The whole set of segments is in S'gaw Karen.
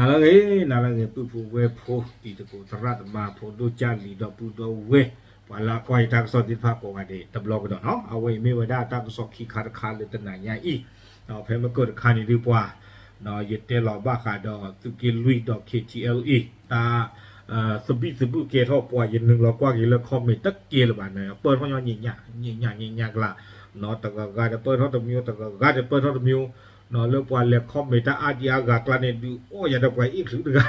နၤလၢအဂ့ၤ နၤလၢအဂ့ၤ ပုၢ်ဖိဝဲၢ်ဖိ တံၤသကိးသရၣ်သမါ ဖိဒိၣ်ကၢ်လံၤ ဒီပုၢ်ဒီဝဲၢ် ပှၤလၢကွၢ်ယတၢ်ကစီၣ်သ့ၣ်တဖၣ်ကိးဂၤဒဲး တဘျီကဒီးနီၤ အဝဲအံၤမ့ၢ်ဝဲဒၣ်တၢ်ကစီၣ်ခံခါတခါလၢတနၤညါအံၤ ဖဲမုၢ်ကၢၢ်တခါန့ၣ်ဒုးပှၤ ယတဲလီၤဘၣ်ဃးဒီးသုးက့လွံၢ်ဒီး ခ့ထံအဲလ်အ့ တၢ် သဘံၣ်သဘုၣ်ကဲထီၣ်ပှၤ ယနုာ်လီၤကွၢ်က့ၤလၢ comment တကဲလၢၤဘၣ်န့ၣ် ပၢၢ်ထီၣ်ညီညံးညံးညံးညံးညံးကျါ တဂၤဂၤဒီးပၢၢ်ထီၣ်တမံၤ တဂၤဂၤဒီးပၢၢ်ထီၣ်တမံၤ လၢပှၤလဲၤ comment တၢ်အါဒံအါဂၤကျါန့ၣ် ဒုးအီၣ်ယၤဒီးပှၤအ့ၣ်ချုးတဂၤ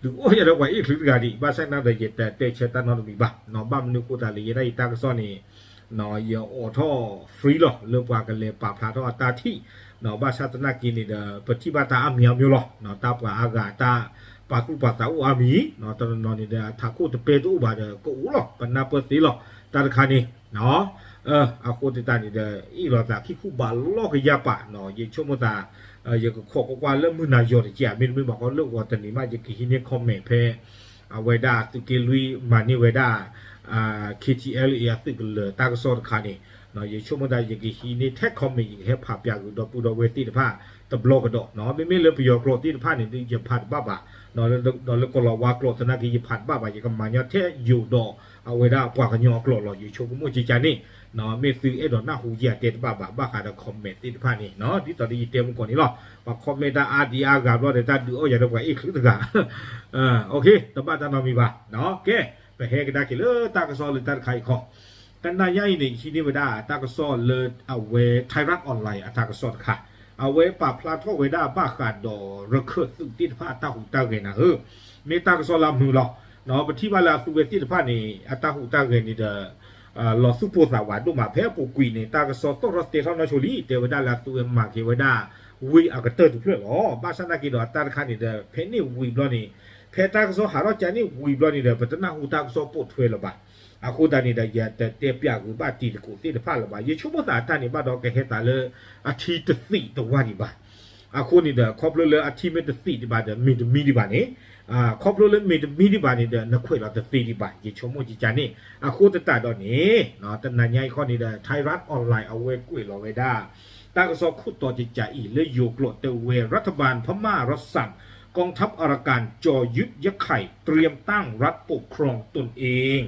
ဒုးအီၣ်ယၤဒီးပှၤအ့ၣ်ချုးတဂၤဒံး ဘၣ်ဆၣ်သနာ်ဒီး ယတတဲဆၢတၢ်နီတမံၤဘၣ် ဘၣ်မနုၤအဃိသတးလဲၣ် ယဲဒၣ်ယတၢ်ကစီၣ်န့ၣ် ယအိးထီၣ် free လီၤ လၢပှၤကလဲၤပာ်ဖျါထီၣ်အတၢ်ထံၣ် ဘၣ်ဆၣ်သနာ်က့န့ၣ်ဒီး ပထံၣ်ဘၣ်တၢ်အါမံၤအါမံၤလီၤ တၢ်ပှၤအါဂၤတၢ်ပာ်သူၣ်ပာ်သးအိၣ်အါမံၤ တနီၤနီၤန့ၣ်ဒီး ထးခိၣ်တပဲတအိၣ်ဘၣ်ဒီး ကအိၣ်လီၤ ပနၢ်ပၢၢ်သ့လီၤ တၢ်တခါန့ၣ် အဃိသတးန့ၣ်ဒီး အ့ၣ်လိာ်သးခံခူဘၣ်လီၢ်ကယၤပာ် ယဆိကမိၣ်သး ယကခိးကွၢ်ကွၢ်လၢမုၢ်နၤယီၤတက့ၢ် မ့တမ့ၢ်ဘၣ်ဃီလၢဂီၤတနံၤမး ယကဟံးန့ၢ် comment ဖဲ အဝဲဒၣ်သုးက့လွံၢ်မၤန့ၢ်ဝဲဒၣ် ခ့ထံအဲလ်အ့ အသုးကလၢၤတၢ်ကစီၣ်တခါန့ၣ် ယဆိကမိၣ်သးယကဟံးန့ၢ်ထဲ comment ယကဟဲဖးပၠးဃုာ်ဒီပုၢ်ဒီဝဲၢ်သ့ၣ်တဖၣ် တဘျီကဒီး မ့မ့ၢ်လၢပယီၤကျိာ်သ့ၣ်တဖၣ်န့ၣ်ဒုး ယဖးတဘၣ်ဘၣ် ဒီးလၢကီၢ်လီၤဝါကျိာ်သနာ်က့ ယဖးတဘၣ်ဘၣ် ယကမၤညီထဲယိာ်ဒီး အဝဲဒၣ်ပှၤကညီအကျိာ်လီၤ ယဆိကမိၣ်ကကါန့ၣ် မ့ၢ်သုအဲၣ်ဒိးနၢ်ဟူယၤတဲတဘၣ်ဘၣ် ဘၣ်ဃးဒီး comment သ့ၣ်တဖၣ်န့ၣ် ဒ်သိးဒီးယတဲမုၢ်ကီၢ်န့ၣ်လီၤ ပှၤ comment တၢ်အါဒံအါဂၤဘျီဒီး တၢ်ဒုးအီၣ်ယၤဒီးပှၤအ့ၣ်ချုးတဂၤ တဘၣ်တၢ်နီတမံၤဘၣ် ကဲ ပဟဲကဒါက့ၤလၢတၢ်ကစီၣ်လၢတၢ်တခါအံၤခီ တနၤညါအံၤန့ၣ် ယဟံးန့ၢ်ဝဲဒၣ်တၢ်ကစီၣ်လၢအဝဲ Thairath Online အတၢ်ကစီၣ်တခါ အဝဲပာ်ဖျါထီၣ်ဝဲဒၣ်ဘၣ်ဃးဒီးရခၢၣ်သုးသ့ၣ်တဖၣ်အတၢ်ဟူးတၢ်ဂဲၤနၤဧၢ မ့ၢ်တၢ်ကစီၣ်လၢအမုာ်လီၤ ပထံၣ်ဘၣ်လၢအသုဝဲသ့ၣ်တဖၣ်န့ၣ် အတၢ်ဟူးတၢ်ဂဲၤန့ၣ်ဒီး လီၤသူၣ်ပိၢ်သးဝးဒိၣ်မး ဖဲအပူၤကွံာ်န့ၣ် တၢ်ကစီၣ်သီၣ်ထီၣ်တဲထီၣ်နီၢ်ဆိလံ တဲဝဲဒၣ်လၢအသုဝဲမၤက့ၤဝဲဒၣ် ဝ့ၢ်အကတၢၢ်တဖျၢၣ်လီၤ ဘၣ်ဆၣ်သနာ်က့ဒီးအတၢ်တခါန့ၣ်ဒီး ဖဲန့ၣ်ဝံၤဘျီန့ၣ် ဖဲတၢ်ကစီၣ်ဟးထီၣ်ကန့ၣ်ဝံၤဘျီန့ၣ်ဒီး ပတနၢ်ဟူတၢ်ကစီၣ်ပိာ်ထွဲလၢၤဘၣ် အဃိသတးန့ၣ်ဒီး ယတတဲပၠးဂုာ်ဘၣ်တံၤသကိးသ့ၣ်တဖၣ်လၢၤဘၣ် ယဆိကမိၣ်သးအတၢ်န့ၣ်ဘၣ်ဒီး ကဟဲသးလၢအထံတသံးတဝၢ်ဒံးဘၣ် အဃိန့ၣ်ဒီး ခီဖျိလၢအထံမ့ၢ်တသံးဒံးဘၣ်ဒီး မ့ၢ်တမံဒံးဘၣ်န့ၣ် ခီဖျိလၢမ့ၢ်တမံဒံးဘၣ်န့ၣ်ဒီး နခွဲးလီၤတသ့ဒံးဘၣ် ယဆိကမိၣ်ကကါန့ၣ် အဃိသတးဒီးန့ၣ် တနၤညါအံၤခီန့ၣ်ဒီး Thairath Online အဝဲကွဲးလီၤဝဲဒၣ် တၢ်ကစီၣ်ခိၣ်တီကကါအံၤ လၢယိၤကျိာ်တဲဝဲ รัฐบาลพม่ารับสั่ง กองทัพอารักกันจ่อยึดยะไข่ เตรียมตั้งรัฐปกครองตนเอง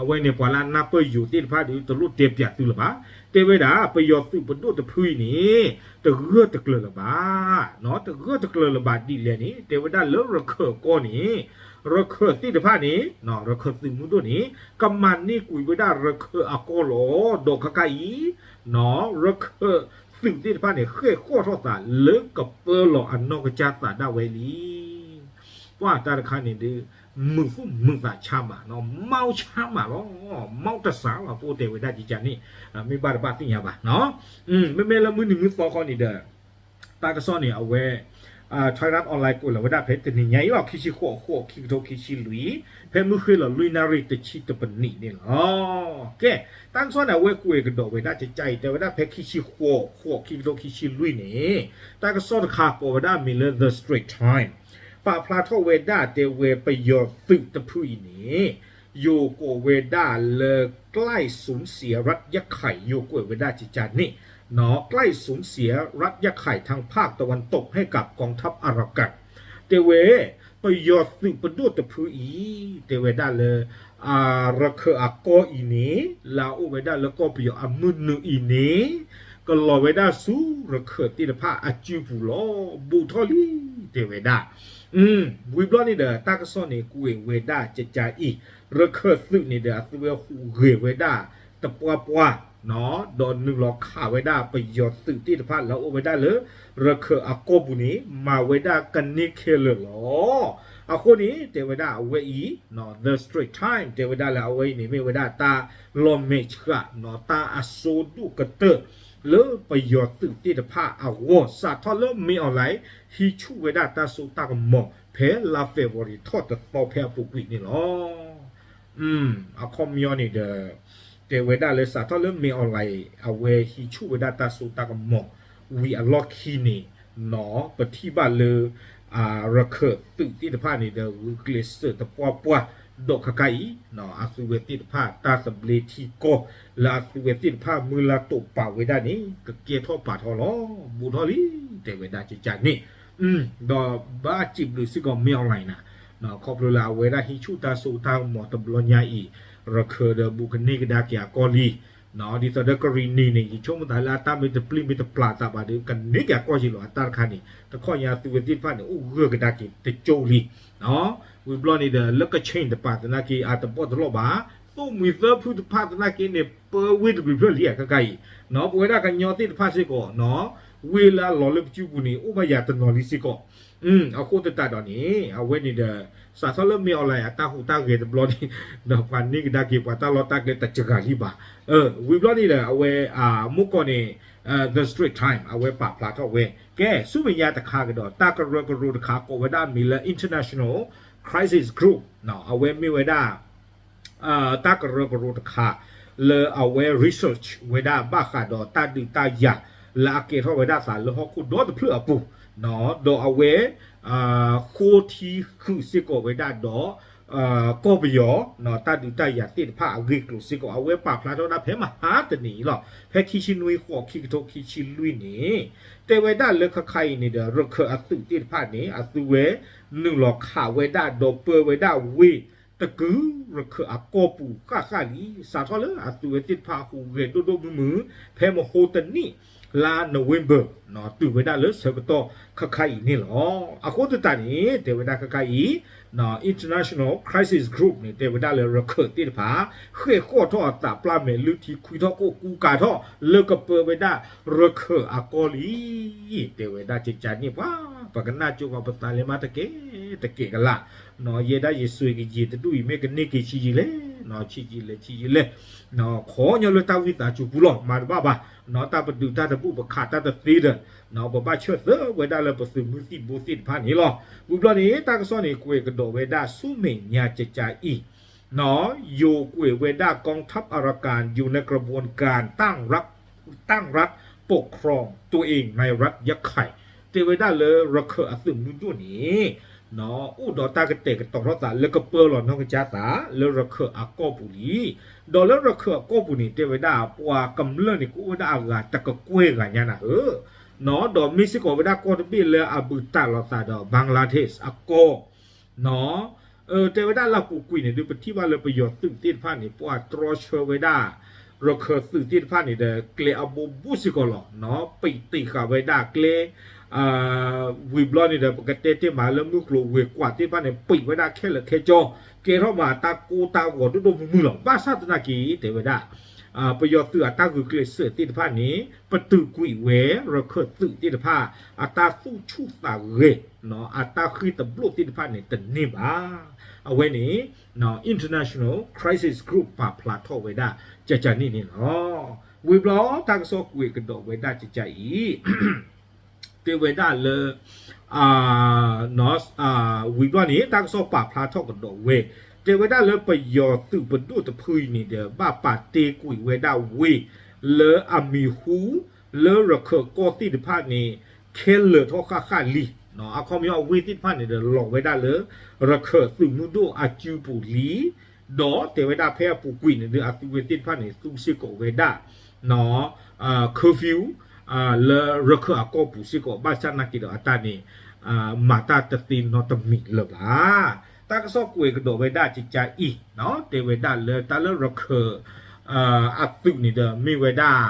အဝဲန့ၣ် ပှၤလၢအနၢ်ပၢၢ်ယိၤသ့ၣ်တဖၣ်ဒီး တလိၣ်တဲပၠးသုလၢၤဘၣ် တဲဝဲဒၣ် ပယီၤသုးပဒိၣ်တဖုအံၤန့ၣ် တဂၢၢ်တကျၢၤလၢၤဘၣ် တဂၢၢ်တကျၢၤလၢၤဘၣ်ဒ်လဲၣ်န့ၣ် တဲဝဲဒၣ်လၢရခၢၣ်ကီၢ်န့ၣ် ရခၢၣ်သ့ၣ်တဖၣ်န့ၣ် ရခၢၣ်သုးမုၢ်ဒိၣ်န့ၣ် ကမၤန့ၢ်ကွံာ်ဝဲဒၣ်ရခၢၣ်အကီၢ်လီၤ ဒီးခဲခါအံၤ ရခၢၣ်သုးသ့ၣ်တဖၣ်န့ၣ် ဃဲၣ်ဃီၣ်ထီၣ်သးလၢကပၢလီၤအနီၢ်ကစၢ်သးဒၣ်ဝဲလံ ပှၤတၢ်တခါန့ၣ်ဒီး မုာ်သူၣ်မုာ်သးဆါမး မီၢ်ဆါမးလီၤ မီၢ်တစးလီၤ ပအိၣ်တဲဝဲဒၣ်ကကါန့ၣ် မ့ၢ်ဘၣ်တဘၣ်သ့ၣ်ညါဘၣ် မ့မ့ၢ်လၢမုၢ်နံၤမုၢ်သီခီန့ၣ်ဒီး တၢ်ကစီၣ်န့ၣ် အဝဲ Thairath Online ကွဲးလီၤဝဲဒၣ်ဖဲတနံၤညါအံၤလီၤ ခံဆံဃိး ဃိး ခံကထိခံဆံလွံၢ် ဖဲမုၢ်ဃ့ၢ်လီၤလွံၢ်နၣ်ရံၣ်တဆံတပနံးန့ၣ်လီၤ ကဲ တၢ်ကစီၣ်န့ၣ် အဝဲကွဲးကဒီးဝဲဒၣ်ကကါအံၤ တဲဝဲဒၣ်ဖဲခံဆံဃိး ဃိး ခံကထိခံဆံလွံၢ်န့ၣ် တၢ်ကစီၣ်တခါကိးဝဲဒၣ်မ့ၢ်လၢ The Straits Times ပာ်ဖျါထီၣ်ဝဲဒၣ်တဲဝဲပယီၤသုးတဖုအံၤန့ၣ် ယိၤကိးဝဲဒၣ်လၢ ใกล้สูญเสียรัฐยะไข่ ယိၤကွဲးဝဲဒၣ်ကကါန့ၣ် ใกล้สูญเสียรัฐยะไข่ทางภาคตะวันตกให้กับกองทัพอารักกัน တဲဝဲ ပယီၤသုးပဒိၣ်တဖုအံၤ တဲဝဲဒၣ်လၢ ရခၢၣ်အကီၢ်အံၤန့ၣ် လၢအအိၣ်ဝဲဒၣ်လၢကီၢ်ပယီၤအမုၢ်နုာ်အံၤန့ၣ် ကလီၤဝဲဒၣ်ဆူရခၢၣ်သ့ၣ်တဖၣ်အစုပူၤလီၤ ဘူးထီၣ်လံ တဲဝဲဒၣ် ဝံၤဘျီန့ၣ်ဒီး တၢ်ကစီၣ်န့ၣ် ကွဲးဝဲဒၣ်ကကါအံၤ ရခၢၣ်သုးန့ၣ်ဒီး အသုဝဲဟူးဂဲၤဝဲဒၣ် တပှၢ်ပှၢ် ဒီးနုာ်လီၤခးဝဲဒၣ်ပယီၤသုးသ့ၣ်တဖၣ်လၢအအိၣ်ဝဲဒၣ်လၢ ရခၢၣ်အကီၢ်ပူၤန့ၣ် မၤဝဲဒၣ်ကန့ၢ်ခဲလၢာ်လီၤ. အဃိန့ၣ် တဲဝဲဒၣ်အဝဲအံၤ The Straits Times တဲဝဲဒၣ်လၢအဝဲအံၤန့ၣ် မ့ၢ်ဝဲဒၣ်တၢ်လီၤမဲာ်ဆှး တၢ်အစိဒိၣ်ကတၢၢ် လၢပယီၤသုးသ့ၣ်တဖၣ်အဂီၢ် စးထီၣ်လၢမ့ၢ်အီၤလဲၣ် ဟံးဆူၣ်ဝဲဒၣ်တၢ်စိတၢ်ကမီၤ ဖဲလါ February ထီၣ်တသီဖဲအပူၤကွံာ်န့ၣ်လီၤ. အခီပညီန့ၣ်ဒီး တဲဝဲဒၣ်လၢစးထီၣ်လၢမ့ၢ်အီၤလဲၣ် အဝဲဟံးဆူၣ်ဝဲဒၣ်တၢ်စိတၢ်ကမီၤ ဝံၤအလီၢ်ခံန့ၣ် ပထံၣ်ဘၣ်လၢ ရခၢၣ်သုးသ့ၣ်တဖၣ်န့ၣ်ဒီး ဂုာ်ကျဲးစၢးတပှၢ်ပှၢ် ဒီးခဲခါအံၤ အသုဝဲသ့ၣ်တဖၣ် တၢ်သဘျ့ထံကီၢ် လၢအသုဝဲသ့ၣ်တဖၣ်မုၢ်လၢ်တိာ်ပာ်ဝဲဒၣ်န့ၣ် ကကဲထီၣ်ပာ်ထီၣ်လီၤ. ဘူးထီၣ်လံ တဲဝဲဒၣ်ကကါန့ၣ် ဒီးဘၣ်စံးဘျုးစ့ၢ်ကီး မင်းအောင်လှိုင် နၤ, ခီဖျိလၢအဝဲဒၣ်ဟံးဆူၣ်တၢ်စိတၢ်ကမီၤတဘျီညါအံၤ, ရခိုင်ဒီးဘူးကန့ၢ်ကဒါက့ၤအကီၢ်လံ, ဒ်သိးဒီးကရံၣ်နံၤန့ၣ် ယဆိကမိၣ်သးလၢအတၢ်မ့ၢ်တပျံၤမ့ၢ်တပျၢ်သးဘၣ်ဒီး ကန့ၢ်က့ၤအကီၢ်ယံာ်လီၤ. အတၢ်တခါန့ၣ် တခီညါသုဝဲသ့ၣ်တဖၣ်န့ၣ် အိၣ်ဂၢၢ်ကဒါက့ၤတကၠိလံ ဝံၤဘျီန့ၣ်ဒီး လၢကခ့ၣ်တပၤသနာ်က့ အတဘီၣ်တလီၢ်ဘၣ်, သိၣ်မှံၤသၢဖုတဖၣ်သနာ်က့န့ၣ် ပၢဝ့ၢ်တဘျုးဖျၢၣ်လံအခါခါအံၤ, ပဝဲဒၣ်ကညီသ့ၣ်တဖၣ်စ့ၢ်ကီး, ဝ့ၢ်လၢအလီၤလၢပစုပူၤန့ၣ် အိၣ်ဘၣ်ယၤတနီၤလံစ့ၢ်ကီး. အဃိသတးဒီးန့ၣ် အဝဲန့ၣ်ဒီး စးထီၣ်လၢမ့ၢ်အီၣ်လဲၣ်အတၢ်ဟူးတၢ်ဂဲၤတဘျီန့ၣ်, ဒီးပှၤန့ၢ်ကဒါက့ၤပှၤတၢ်လီၢ်တၢ်ကျဲတစှၤလံဘၣ်. ဝံၤဘျီန့ၣ်ဒီး အဝဲ မုၢ်ကီၢ်န့ၣ် The Straits Times အဝဲပာ်ဖျါထီၣ်ဝဲ, ကဲ ဆူမဲာ်ညါတခါကဒီး တၢ်ကရၢကရိတခါ ကိးဝဲဒၣ်အမံၤလၢ International Crisis Group, အဝဲမ့ၢ်ဝဲဒၣ် တၢ်ကရၢကရိတခါ လၢအဝဲ research ဝဲဒၣ်ဘၣ်ဃးဒီးတၢ်ဒုးတၢ်ယၤ လၢအကဲထီၣ်ဝဲဒၣ်သးလၢဟီၣ်ခိၣ်ဒီတဖျၢၣ်အပူၤ, ဒီးအဝဲ ဃိထံဃုာ်စ့ၢ်ကီးဝဲဒၣ်ဒီး ကီၢ်ပယီၤ တၢ်ဒုးတၢ်ယၤသ့ၣ်တဖၣ်အဂ့ၢ်အကျိၤစ့ၢ်ကီး အဝဲပာ်ဖျါထီၣ်ဒၣ်ဖဲမဟါတနံၤအံၤလီၤ. ဖဲခံဆံနွံ ဃိး ခံကထိခံဆံလွံၢ်န့ၣ် တဲဝဲဒၣ်လၢခါခါအံၤန့ၣ်ဒီး ရခၢၣ်အသုးသ့ၣ်တဖၣ်န့ၣ် အသုဝဲနုာ်လီၤခးဝဲဒၣ် ဒီးပၢဝဲဒၣ်ဝ့ၢ်တကုၤ ရခၢၣ်အကီၢ်ပူၤဃၣ်ဃၣ်လံ. စးထီၣ်လၢအသုဝဲသ့ၣ်တဖၣ်ဟူးဂဲၤဒိၣ်ဒိၣ်မုၢ်မုၢ် ဖဲမဟါတနံၤ လါ November တုၤဝဲဒၣ်လၢဆၢကတီၢ်ခါခါအံၤန့ၣ်လီၤ. အဃိသတးန့ၣ် တဲဝဲဒၣ်ခါခါအံၤ International Crisis Group န့ၣ် တဲဝဲဒၣ်လၢရခၢၣ်သ့ၣ်တဖၣ် ဃ့ၢ်ဃီၣ်ထီၣ်အသးပျၢ်မဲာ်လုၢ်ထံ ခွံထီၣ်ကိၣ်ကူကၤထီၣ် လၢကပၢဝဲဒၣ်ရခၢၣ်အကီၢ်လံ. တဲဝဲဒၣ်ကကန့ၣ်ပှၤ ပကနၣ်ကၠိပှၤပသးလဲၤမးတကဲးတကဲးကလး, ယဲဒၣ်ယစွဲကယံာ်တဒူၣ်အံၤ မ့ၢ်ကန့ၢ်က့ၤဆံးယံာ်လဲၣ်, ဆံးယံာ်လဲၣ် ဆံးယံာ်လဲၣ်, ခီညီလၢတၢ်ဝံသးစူၤပူၤလီၤ မၤတဘၣ်ဘၣ်, တၢ်ပဒုးတၢ်တဘူၣ် ပခးတၢ်တသ့ဒီး ပဘၣ်ဆၢၣ်သၢဝဲဒၣ်လၢပသုးမုၢ်သံၣ်ဘိသ့ၣ်တဖၣ်န့ၣ်လီၤ. ဝံၤဘျီန့ၣ် တၢ်ကစီၣ်န့ၣ် ကွဲးကဒီးဝဲဒၣ်ဆူမဲာ်ညါကကအံၤ ယိၤကွဲးဝဲဒၣ် กองทัพอารากัน อยู่ในกระบวนการตั้งรัฐ ตั้งรัฐปกครองตัวเองในรัฐยะไข่ တဲဝဲဒၣ်လၢရခၢၣ်အသုးမုၢ်ဒိၣ်န့ၣ် အိၣ်ဒီးတၢ်ကတဲာ်ကတီၤထီၣ်သးလၢကပၢလီၤနီၢ်ကစၢ်သးလၢရခၢၣ်အကီၢ်ပူၤလံ. ဒီးလၢရခၢၣ်အကီၢ်ပူၤန့ၣ် တဲဝဲဒၣ်ပှၤကမျၢၢ်န့ၣ် ကအိၣ်ဝဲဒၣ်အဂၤတကကွဲၢ်ဂၤညါနၤဧၢ, ဒီးမ့ၢ်စ့ၢ်ကီးဝဲဒၣ်ကီၢ်တဘ့ၣ်လၢအဘူးတံၢ်လိာ်သးဒီး Bangladesh အကီၢ် တဲဝဲဒၣ်လၢအပူၤကွံာ်န့ၣ်ဒီး ပထံၣ်ဘၣ်လၢပယီၤသုးသ့ၣ်တဖၣ်န့ၣ် ပှၤတြီဆၢဝဲဒၣ် ရခၢၣ်သုးသ့ၣ်တဖၣ်န့ၣ်ဒီး ကျဲအဘိဘိစ့ၢ်ကီးလီၤ. ပံးတ့ၢ်ဃာ်ဝဲဒၣ်ကျဲ ဝံၤဘျီန့ၣ်ဒီး ပကတဲတ့ၢ်မးလၢမုၢ်ကျိၤဝဲၤကွာ်သ့ၣ်တဖၣ်န့ၣ် ပံးဝဲဒၣ်ခဲလၢာ်ခဲဆ့, ကဲထီၣ်မးတၢ်ကိၢ်တၢ်ဂီၤဒိၣ်ဒိၣ်မုၢ်မုၢ်လီၤ. ဘၣ်ဆၣ်သနာ်က့ တဲဝဲဒၣ် ပယီၤသုးအတၢ်ဂုာ်ကျဲးစၢးသ့ၣ်တဖၣ်န့ၣ် ပတုာ်ကွံာ်ဝဲရခၢၣ်သုးသ့ၣ်တဖၣ် အတၢ်သူၣ်ဆူၣ်သးဂဲၤ အတၢ်ဃ့ၢ်တဘျိၣ်သ့ၣ်တဖၣ်န့ၣ်တန့ၢ်ဘၣ်. အဝဲန့ၣ် International Crisis Group ပာ်ဖျါထီၣ်ဝဲဒၣ်ကကန့ၣ်န့ၣ်လီၤ. ဝံၤဘျီတၢ်ကစီၣ်ကွဲးကဒီးဝဲဒၣ်ကကအံၤ တဲဝဲဒၣ်လၢ ဝံၤဘျီန့ၣ် တၢ်ကစီၣ်ပာ်ဖျါထီၣ်ကဒီးဝဲ တဲဝဲဒၣ်လၢပယီၤသုးပဒိၣ်တဖုအံၤန့ၣ်ဒီး ဘၣ်ပာ်တ့ကွံာ်ဝဲဒၣ်ဝ့ၢ် လၢအမံၤဟူ လၢရခၢၣ်ကီၢ်သ့ၣ်တဖၣ်န့ၣ် ခဲလၢာ်ထီၣ်ဃၣ်ဃၣ်လံ. အခီပညီအဝ့ၢ်သ့ၣ်တဖၣ်န့ၣ်ဒီး လီၤဝဲဒၣ်လၢ ရခၢၣ်သုးမုၢ်ဒိၣ်အစုပူၤလံ. ဒီးတဲဝဲဒၣ်ဖဲအပူၤကွံာ်န့ၣ်ဒီး အသုဝဲသ့ၣ်တဖၣ်န့ၣ် သူစ့ၢ်ကီးဝဲဒၣ် curfew လၢရခၢၣ်အကီၢ်ပူၤစ့ၢ်ကီး ဘၣ်ဆၣ်သနာ်က့ဒီးအတၢ်န့ၣ် မၤတၢ်တသ့နီတမံၤလၢၤဘၣ်. တၢ်ကစီၣ်ကွဲးကဒီးဝဲဒၣ်ကကအံၤ တဲဝဲဒၣ်လၢတၢ်လၢရခၢၣ် အသုးန့ၣ်ဒီး မ့ၢ်ဝဲဒၣ်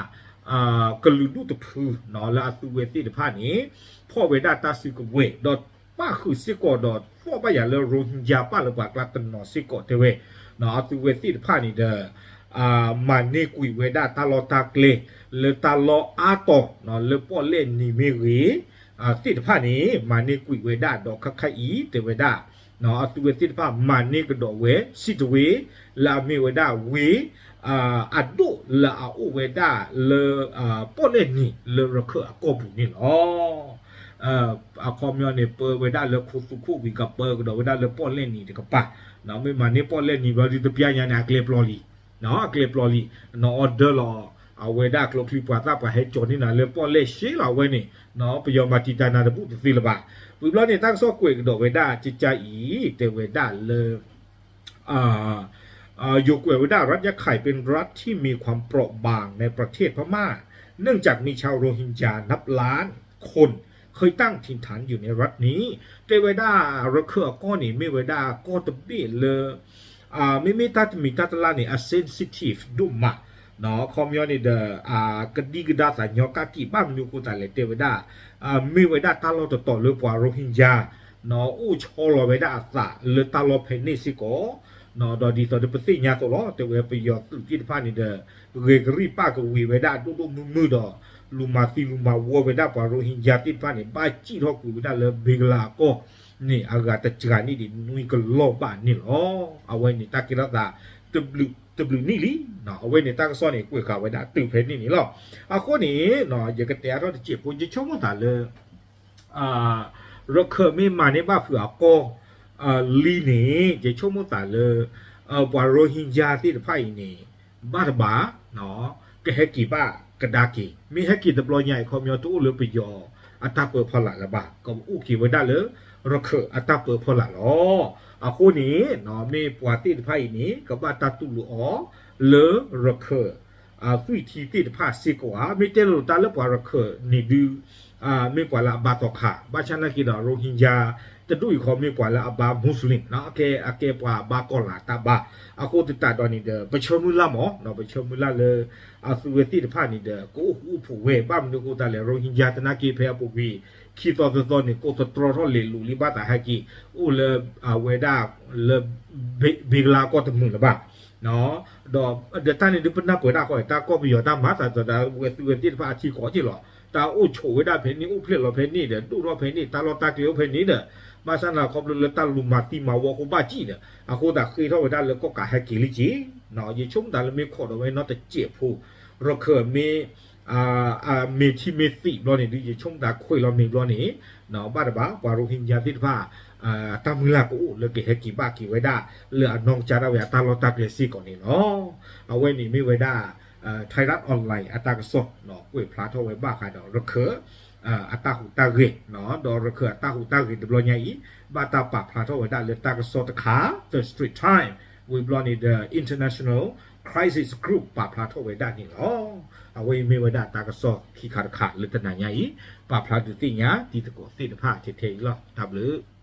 ကလုာ်ဒူၣ်တဖု လၢအသုဝဲသ့ၣ်တဖၣ်န့ၣ် ဖီၣ်ဝဲဒၣ်တၢ်စုကဝဲၤ ဒီးပၣ်ဃုာ်စ့ၢ်ကီးဒီး သီၣ်ဘၣ်ယၤလၢ ရိဟင်ဂျာ ပာ်လၢပှၤကျါတနီၤစ့ၢ်ကီးတဲဝဲ အသုဝဲသ့ၣ်တဖၣ်န့ၣ်ဒီး မၤန့ၢ်ကွံာ်ဝဲဒၣ်တၢ်လီၢ်တၢ်ကျဲ လၢတၢ်လီၢ်အါတီၤ လၢပီၣ်လဲၣ်နံၤမ့ၢ်ဂ့ၤ သ့ၣ်တဖၣ်န့ၣ် မၤန့ၢ်ကွံာ်ဝဲဒၣ်ဒီးခါခါအံၤ တဲဝဲဒၣ် အသုဝဲသ့ၣ်တဖၣ်မၤန့ၢ်ကဒီးဝဲ စံးတဝ့ လၢအမ့ၢ်ဝဲဒၣ်ဝ့ၢ် အဒိၣ်လၢအအိၣ်ဝဲဒၣ်လၢ ပီၣ်လဲၣ်နံၤလၢရခၢၣ်အကီၢ်ပူၤန့ၣ်လီၤ. အခီပညီန့ၣ် ပၢဝဲဒၣ်လၢခိသူခိၣ်ဝံၤ ကပၢကဒီးဝဲဒၣ်လၢပီၣ်လဲၣ်နံၤတကပၤ, မ့ၢ်မၤန့ၢ်ပီၣ်လဲၣ်နံၤဘျီဒုးတပျၢ်ညါန့ၣ် အကျဲပျီလံ, အကျဲပျီလံ, နီၢ်အီၣ်ဒၢလီၤ အဝဲဒၣ်ကျိချံပှၤသၣ်ပှၤဟဲကၠီၤန့ၢ်နၤလၢပီၣ်လဲၣ်ရှဲလီၤအဝဲန့ၣ်, ပယီၤမၤတံာ်တာ်နၤတဘူၣ်တသ့လၢၤဘၣ်. ဝံၤဘျီန့ၣ် တၢ်ကစီၣ်ကွဲးကဒီးဝဲဒၣ်ကကအံၤ တဲဝဲဒၣ်လၢ ယိၤကွဲးဝဲဒၣ် รัฐยะไข่เป็นรัฐที่มีความเปราะบางในประเทศพม่า เนื่องจากมีชาวโรฮิงญานับล้านคนเข้ามาอยู่อาศัย ခၢၣ်တၢ်ထံထၣ်ယူၣ်န့ၣ် ရၢၣ်န့ၣ် တဲဝဲဒၣ် ရခၢၣ်အကီၢ်န့ၣ် မ့ၢ်ဝဲဒၣ်ကီၢ်တဘ့ၣ်လၢ မ့မ့ၢ်တၢ်တမံၤတၢ်တလါန့ၣ် အ sensitive ဒိၣ်မး, ခီပညီန့ၣ်ဒီး ကဒံကဒါသးညီကၣ်က့ၣ် ဘၣ်မနုၤအဃိသတးလဲၣ် တဲဝဲဒၣ် မ့ၢ်ဝဲဒၣ်တၢ်လီၢ်တတီၤလၢပှၤရိဟ့ကၠါ အိၣ်ဆီလီၤဝဲဒၣ်အသးလၢတၢ်လီၢ်ဖဲန့ၣ်စ့ၢ်ကီး, ဒီးဒ်သိးဒီးပသ့ၣ်ညါအသိးလီၤ တဲဝဲပယီၤသုးသ့ၣ်တဖၣ်န့ၣ်ဒီး ဂဲၤကရံၣ်ပာ်ကဝံၤဝဲဒၣ်ဒိၣ်ဒိၣ်မုၢ်မုၢ်ဒီး လူၤမၤသံလူၤမၤဝီဝဲဒၣ်ပှၤရိဟ့ကၠါသ့ၣ်တဖၣ်န့ၣ် ဘၣ်စံၣ်ထီၣ်ကွံာ်ဝဲဒၣ်လၢဘ့ကလါအကီၢ်န့ၣ် အဂၤတစှၤန့ၣ်ဒ်နွံကလီၢ်ဘၣ်န့ၣ်လီၤ. အဝဲန့ၣ်တၢ်ကဲထီၣ်သး တဘျုးနံၣ်လံ, အဝဲန့ၣ်တၢ်ကစီၣ်န့ၣ် ကွဲးဃာ်ဝဲဒၣ်တုၤဖဲန့ၣ်န့ၣ်လီၤ. အဃိန့ၣ် ယကတဲအါထီၣ်တစဲးဖိ ယဆိကမိၣ်သးလၢ ရခၢၣ်မ့ၢ်မၤန့ၢ်ဘၣ်ဖုးအကီၢ်လံန့ၣ် ယဆိကမိၣ်သးလၢ ပှၤရိဟ့ကၠါသ့ၣ်တဖၣ်အံၤန့ၣ် ဘၣ်တဘၣ် ကဟဲက့ၤဘၣ်ကဒါက့ၤ မ့ၢ်ဟဲက့ၤတဘျီညါအံၤ ခီပညီတအိၣ်လၢပယီၤအတၢ်ပၢအဖီလာ်လၢၤဘၣ်, ကအိၣ်က့ၤဝဲဒၣ်လၢ ရခၢၣ်အတၢ်ပၢအဖီလာ်လီၤ. အဃိန့ၣ် မ့ၢ်ပှၤသ့ၣ်တဖၣ်အံၤန့ၣ် ကဘၣ်တၢ်တူၢ်လိာ်အီၤလၢရခၢၣ် သွံၣ်ထံသ့ၣ်တဖၣ်စ့ၢ်ကီးဧါ, မ့ၢ်တဲလိာ်တၢ်လၢပှၤရခၢၣ်န့ၣ်ဒုး မ့ၢ်ပှၤလၢအဘါသီခါ, ဘၣ်ဆၣ်နာ်က့ဒီး ရိဟ့ကၠါ တဒူၣ်အံၤဃီ မ့ၢ်ပှၤလၢအဘါ Muslim အကဲပှၤအဘါကီၢ်လၤတၢ်ဘါ, အဃိသတးဒီးန့ၣ်ဒီး ပဆၢမုၢ်လၢ်မး, ပဆၢမုၢ်လၢ်လၢ အသုဝဲသ့ၣ်တဖၣ်န့ၣ်ဒီး ကအိၣ်ဃူအိၣ်ဖိးဝဲ, ဘၣ်မနုၤအဃိသတးလဲၣ် ရိဟ့ကၠါတနာ်က့ဖဲအပူၤကွံာ် ခံသီသၢသီန့ၣ် ကိးသတြီထီၣ်လဲၤလိာ်လံ ဘၣ်သးဟဲက့ၤ အိၣ်လၢ အဝဲဒၣ်လၢ ဘ့ကလါကီၢ်တမုာ်လၢၤဘၣ် ဒီး ဒီးတၢ်န့ၣ်ဒုး ပနၢ်ပၢၢ်ဒၣ်ဃီ တၢ်ကီၢ်ပယီၤတၢ်မၤသးဒီး ဝဲသုဝဲသ့ၣ်တဖၣ်အထံကီၢ်က့ၢ်လီၤ, တၢ်အိၣ်ဆိးဝဲဒၣ်ဖဲန့ၣ် အိၣ်ဖျဲၣ်လီၤဖဲန့ၣ်ဒီး ဒိၣ်ထီၣ်ဖဲန့ၣ် တၢ်လီၢ်တၢ်ကျဲအိၣ်ဖဲန့ၣ်ဒီး ဘၣ်ဆၣ်န့ၣ်ခီဖျိလၢတၢ်လူၤမၤသံမၤဝီအဃိဘၣ်စံၣ်ဒီး အဃိသတးဃ့ထီၣ်ဝဲဒၣ်လၢကီၢ်ကးဟဲက့ၤလံက့ၢ်, ယဆိကမိၣ်သးလၢမ့ၢ်ခိးဒီးဝဲနီတစဲးဖိ ရခၢၣ်မ့ၢ် မ့ၢ်ထံမ့ၢ်သံးဘျီန့ၣ်ဒုး ယဆိကမိၣ်သးခွဲးလီၤမ့ၢ်ဘျီန့ၣ် ဘၣ်တဘၣ် ပှၤရိဟ့ကၠါသ့ၣ်တဖၣ် တၢ်မုၢ်လၢ်ကအိၣ်လၢကဟဲက့ၤဘၣ်က့ၤဝဲဒၣ် လၢအနီၢ်ကစၢ်ဒၣ်ဝဲအတၢ်လီၢ်တၢ်ကျဲစ့ၢ်ကီးန့ၣ်လီၤ. အဝဲန့ၣ်မ့ၢ်ဝဲဒၣ် Thairath Online အတၢ်ကစီၣ် ကွဲးဖျါထီၣ်ဝဲဘၣ်ဃးဒီးရခၢၣ် အတၢ်ဟူးတၢ်ဂဲၤ, ဒီးရခၢၣ်အတၢ်ဟူးတၢ်ဂဲၤတဘျီညါအံၤ ဘၣ်တၢ်ပာ်ဖျါထီၣ်ဝဲဒၣ်လၢတၢ်ကစီၣ်တခါ The Straits Times ဝံၤဘျီန့ၣ်ဒီး International Crisis Group ပာ်ဖျါထီၣ်ဝဲဒၣ်န့ၣ်လီၤ. အဝဲအံၤမ့ၢ်ဝဲဒၣ်တၢ်ကစီၣ်ခံခါတခါလၢတနၤညါအံၤ ပာ်ဖျါဒုးသ့ၣ်ညါတံၤသကိးသ့ၣ်တဖၣ်ထဲထဲအံၤလီၤ. တၢ်ဘျုး